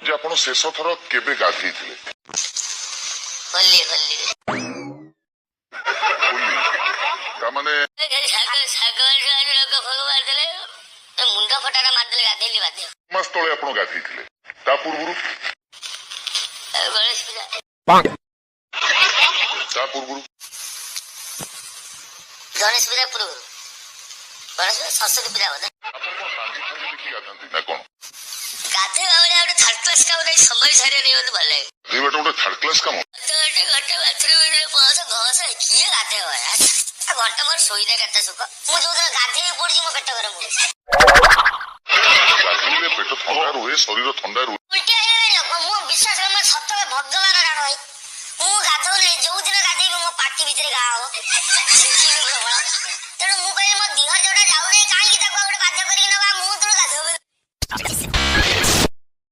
ଯେ ଆପଣ ଶେଷ ଥର କେବେ ଗାଧେଇଥିଲେ? ହୋଲି ହୋଲି। ହୋଲି, ତାମାନେ? ଶାଗ ଶାଗ ରଙ୍ଗ ଫଙ୍ଗ ମାରିଦେଲେ, ମୁଣ୍ଡ ଫଟାଟା ମାରିଦେଲେ, ଗାଧେଇଲି ବାଧ୍ୟ। ମାସ ତଳେ ଆପଣ ଗାଧେଇଥିଲେ। ତା ପୂର୍ବରୁ? ଗଣେଶ ପୂଜା। ତା ପୂର୍ବରୁ? ଗଣେଶ ପୂଜା ପୂର୍ବରୁ, ଗଣେଶ ପୂଜା, ସରସ୍ୱତୀ ପୂଜା ବୋଧେ। ଆପଣ କଣ ପାଞ୍ଜି ଫାଞ୍ଜି ଦେଖି ଗାଧାନ୍ତି ନା କଣ? ଗାଧେଇବା ଭଳିଆ ଗୋଟେ ଥାର୍ଡ କ୍ଲାସ କାମ ନାହିଁ, ସମୟ ସାରିବା ନେଇ ମତେ ଭଲ ଲାଗେ। ଗାଧେଇବାଟା ଗୋଟେ ଥାର୍ଡ କ୍ଲାସ କାମ? ଘଣ୍ଟେ ଘଣ୍ଟେ ବାଥରୁମ ବସ ଘସ, କିଏ ଗାଧେଇବ? ଘଣ୍ଟା ମୋର ଶୋଇଲେ କେତେ ସୁଖ। ମୁଁ ଯୋଉଦିନ ଗାଧେଇକି ପଡୁଛି, ମୋ ପେଟ ଗରମ ହଉଛି। ଗାଧେଇଲେ ପେଟ ଥଣ୍ଡା ରୁହେ, ଶରୀର ଥଣ୍ଡା ରୁହେ। ଉଲ୍ଟି ହେଇଗଲାଣି। ମୁଁ ବିଶ୍ୱାସ କର, ସତ ଭଗବାନ ରାଣ ଭାଇ, ମୁଁ ଗାଧଉନି। ଯୋଉ ଦିନ ଗାଧେଇବି, ମୋ ପାଟି ଭିତରେ ଘା ହବ, ଛିଙ୍କିବି ପ୍ରବଳ।